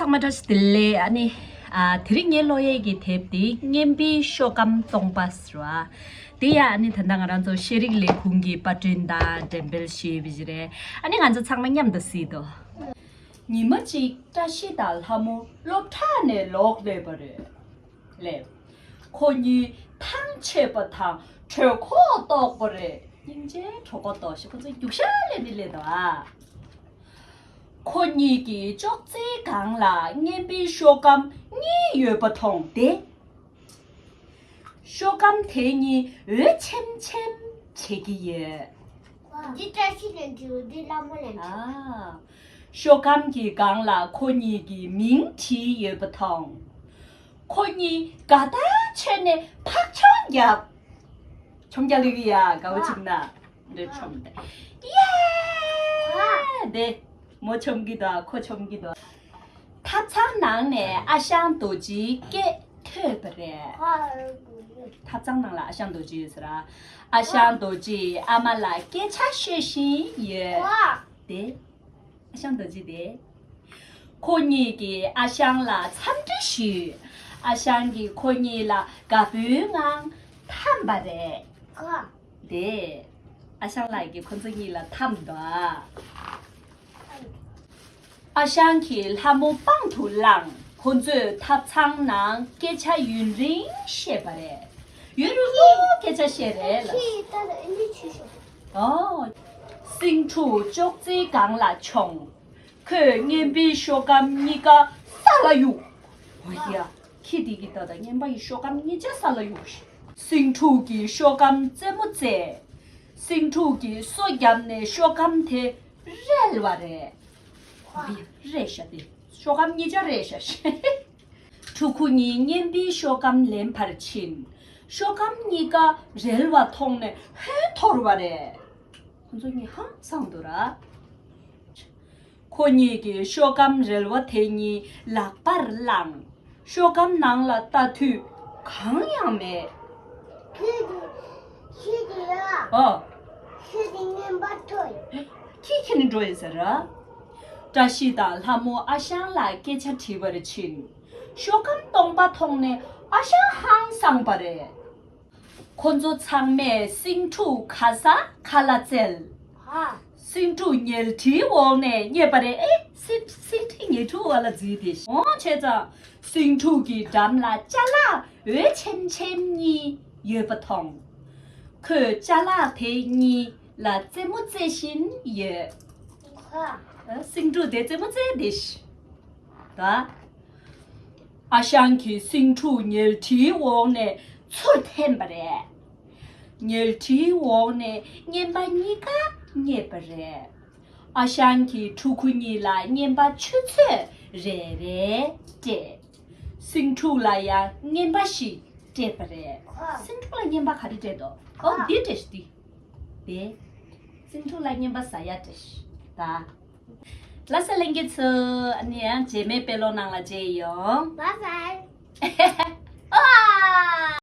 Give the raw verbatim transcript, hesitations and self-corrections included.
མ་བཀྲ་ཤིས་བདེ་ལེགས། ཨ་ནི་ཨ་དེ་རིང་ངའི་ཀློག་ཡས་ཀྱི་དེབ་དེ་སྙན་པའི་ཤོག་སྒམ་སྟོང་པ་ཟེར་བ། དེ་ཡང་ཨ་ནི་ད་ལྟ་ང་རང་ཚོ་ཤེས་རིག་ལས་ཁུངས་ཀྱི་པར་སྐྲུན་དང་འགྲེམས་སྤེལ་ཞུས་པ་ཞིག་རེད། ཨ་ནི་ང་ཚོ་ཚང་མ་མཉམ་དུ་གཟིགས་དང་། ཉི་མ་གཅིག་བཀྲ་ཤིས་དང་ལྷ་མོ་སློབ་གྲྭ་ནས་ལོག་སླེབས་པ་རེད། ལགས། ཁོ་གཉིས་ཐང་ཆད་པ་དང་གྲོད་ཁོག་ལྟོགས་པ་རེད། སྙིང་རྗེ། གྲོད་ཁོག་ལྟོགས་ཤག་ཁོ་ཚོ་རྒྱུག་ཤར་ལེན་ནི་ལེན་དང་ཨ། ཁོ་གཉིས་ཀྱིས་ཅོག་ཙེའི་སྒང་ལ་སྙན་པའི་ཤོག་སྒམ་གཉིས་ཡོད་པ་མཐོང་སྟེ། ཤོག་སྒམ་དེ་གཉིས་འོད་ཆེམ་ཆེམ་བྱེད་ཀྱི་ཡོད། འདི་བཀྲ་ཤིས་ལེན་གྱི་འོ་འདི་ལྷ་མོ་ལེན་གྱི། ཨ། ཤོག་སྒམ་གྱི་སྒང་ལ་ཁོ་གཉིས་ཀྱི་མིང་བྲིས་ཡོད་པ་མཐོང་། ཁོ་གཉིས་དགའ་ཐག་ཆོད་ནས་ཕར་མཆོང་བརྒྱབ། མཆོང་བརྒྱབ་ལེ་གི་ཡ་དགའ་བོ་ཅིག་ན། འདི་མཆོང་དེ། ཡེ། དེ་མོ་མཆོང་གི་འདུག་ཁོ་མཆོང་གི་འདུག་ཐབ་ཚང་ནང་ནས་ཨ་ཞང་རྡོ་རྗེའི་སྐད་ཐོས་པ་རེད། ཐབ་ཚང་ནང་ལ་ཨ་ཞང་རྡོ་རྗེ་ཡོད་ས་ར། ཨ་ཞང་རྡོ་རྗེས་ཨ་མ་ལ་སྐད་ཆ་ཤོད་བཞིན་ཡོད། དེ། ཨ་ཞང་རྡོ་རྗེ་དེ། ཁོ་གཉིས་ཀྱིས་ཨ་ཞང་ལ་འཚམས་འདྲི་ཞུས། ཨ་ཞང་གིས་ཁོ་གཉིས་ལ་དགའ་པོའི་ངང་འཐམས་པ་རེད། དེ། ཨ་ཞང་ལགས་ཀྱིས་ཁོ་ཚོ་གཉིས་ལ་འཐམས་འདུག་ཨ་ཞང་གིས་ལྷ་མོ་པང་དུ་བླངས། ཁོ་ཚོས་ཐབ་ཚང་ནང་སྐད་ཆ་ཡུན་རིང་བཤད་པ་རེད། ཡུན་རིང་པོ་སྐད་ཆ་བཤད་རེད་ལ། ཨོ། སེང་ཕྲུག་ཅོག་ཙེའི་སྒང་ལ་མཆོངས། ཁོས་སྙན་པའི་ཤོག་སྒམ་གཉིས་ཀ་ས་ལ་གཡུགས། འོ་ཡ། ཁྱི་དེ་གིས་ད་ལྟ་སྙན་པ་ཡི་ཤོག་སྒམ་གཉིས་ཆ་ས་ལ་གཡུགས་ཤིང་། སེང་ཕྲུག་གིས་ཤོག་སྒམ་རྩེད་མོ་རྩེས། སེང་ཕྲུག་གིས་སོ་བརྒྱབ་ནས་ཤོག་སྒམ་དེ་རལ་བ་རེད། འོ་ཡ། རེད་ཤག་དེ། ཤོག་སྒམ་གཉིས་ཆ་རེད་ཤག་ཕྲུ་གུ་གཉིས་སྙན་པའི་ཤོག་སྒམ་ལེན་པར་ཕྱིན། ཤོག་སྒམ་གཉིས་ཀ་རལ་བ་མཐོང་ནས་ཧོན་འཐོར་བ་རེད། ཁོ་ཚོ་གཉིས་ཧང་སངས་འདུག་ར། ཁོ་གཉིས་ཀྱིས་ཤོག་སྒམ་རལ་བ་དེ་གཉིས་ལག་པར་བླངས། ཤོག་སྒམ་ནང་ལ་ལྟ་དུས་གང་ཡང་མེད། ཁྱི་དེ། ཁྱི་དེ་ཡ། ཨོ། ཁྱི་དེ་རྔན་པ་ཐོ་ཡིན། ཁྱི་ཁྱེར་ནས་འགྲོ་ཡིན་ཟེར་ར། བཀྲ་ཤིས་དང་ལྷ་མོ་ཨ་ཞང་ལ་སྐད་ཆ་དྲིས་པར་ཕྱིན། ཤོག་སྒམ་སྟོང་པ་མཐོང་ནས་ཨ་ཞང་ཧང་སངས་པ་རེད། ཁོ་ཚོ་ཚང་མས་སེང་ཕྲུག་ག་ས་ག་ལ་བཙལ། ཧ། སེང་ཕྲུག་ཉལ་ཁྲིའི་འོག་ནས་རྙེད་པ་རེད། ཨེ། སེང་སེང་ཁྲི་ཉལ་ཁྲིའི་འོག་ལ་འཛུལ་ཏེ། འོང་བྱས་ཙང་སེང་ཕྲུག་གི་འགྲམ་ལ་ཅ་ལག་འོད་ཆེམ་ཆེམ་གཉིས་ཡོད་པ་མཐོང་། ཁོས་ཅ་ལག་དེ་གཉིས་ལ་རྩེད་མོ་རྩེ་བཞིན་ཡོད། ཧ། ཨ། སེང་ཕྲུག་དེ་རྩེད་མོ་རྩེ་བསྡད་ཤག་ད། ཨ་ཞང་གིས་སེང་ཕྲུག་ཉལ་ཁྲིའི་འོག་ནས་ཚུར་འཐེན་པ་རེད། ཉལ་ཁྲིའི་འོག་ནས་རྔན་པ་གཉིས་ཀ་རྙེད་པ་རེད། ཨ་ཞང་གིས་ཕྲུ་གུ་གཉིས་ལ་རྔན་པ་ཆུ་ཚོད་རེ་རེ་སྤྲད། སེང་ཕྲུག་ལ་ཡང་རྔན་པ་ཞིག་སྤྲད་པ་རེད། སེང་ཕྲུག་ལ་རྔན་པ་ག་རེ་སྤྲད་འདུག་ཨོ། འདི་སྤྲད་ཤག་འདི། དེ། སེང་ཕྲུག་ལ་རྔན་པ་ཟ་ཡ་སྤྲད་ཤག་ད། ལགས་སོ་ལྷན་རྒྱས་ཚོ། ཨ་ནི་ཡང་རྗེས་མའི་དཔེ་ཀློག་ནང་ལ་མཇལ་ཡོང་། Bye bye.